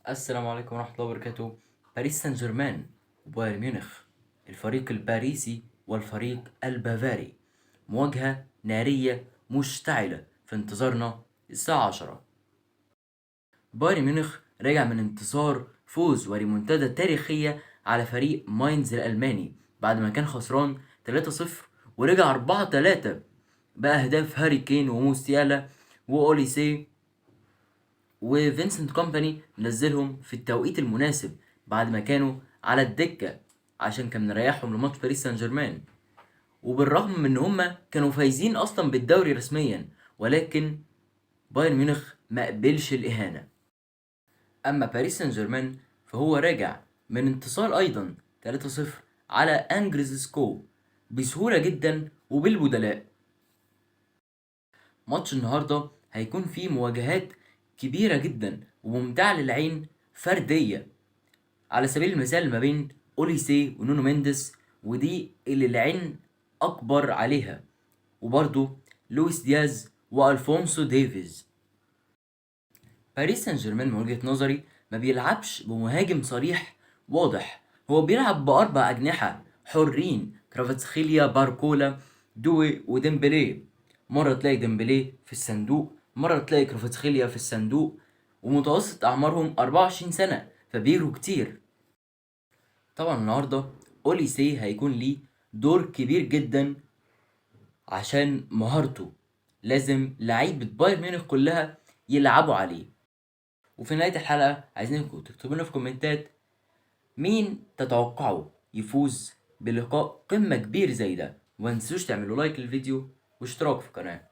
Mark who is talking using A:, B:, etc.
A: السلام عليكم ورحمة الله وبركاته. باريس سان جيرمان وبايرن ميونخ، الفريق الباريسي والفريق البافاري، مواجهة نارية مشتعلة في انتظارنا الساعة 10. بايرن ميونخ راجع من انتصار فوز وريمونتادا تاريخية على فريق ماينز الألماني بعد ما كان خسران 3-0 ورجع 4-3 بأهداف هاري كين وموسيالا وأوليسي وفينسنت كومباني. نزلهم في التوقيت المناسب بعد ما كانوا على الدكة عشان كان مريحهم لماتش باريس سان جيرمان، وبالرغم من ان هما كانوا فايزين اصلا بالدوري رسميا، ولكن بايرن ميونخ ما قبلش الاهانة. اما باريس سان جيرمان فهو راجع من انتصار ايضا 3-0 على انجريسكو بسهولة جدا وبالبدلاء. ماتش النهارده هيكون فيه مواجهات كبيرة جدا وممتعة للعين فردية، على سبيل المثال ما بين اوليسي ونونو مينديس، ودي اللي العين اكبر عليها، وبرضه لويس دياز والفونسو ديفيز. باريس سان جيرمان من وجهة نظري ما بيلعبش بمهاجم صريح واضح، هو بيلعب بأربع أجنحة حرين: كرافاتسخيليا، باركولا، دوي، وديمبلي. مرة تلاقي ديمبلي في الصندوق، مرة تلاقي كرافاتسخيليا في الصندوق، ومتوسط أعمارهم 24 سنة فبيجروا كتير. طبعا النهاردة أوليسي هيكون ليه دور كبير جدا عشان مهارته، لازم لعيبة بايرن ميونخ كلها يلعبوا عليه. وفي نهاية الحلقة عايزينكم تكتبوا لنا في كومنتات مين تتوقعوا يفوز بلقاء قمة كبير زي ده، وما تنسوش تعملوا لايك للفيديو واشتراك في القناة.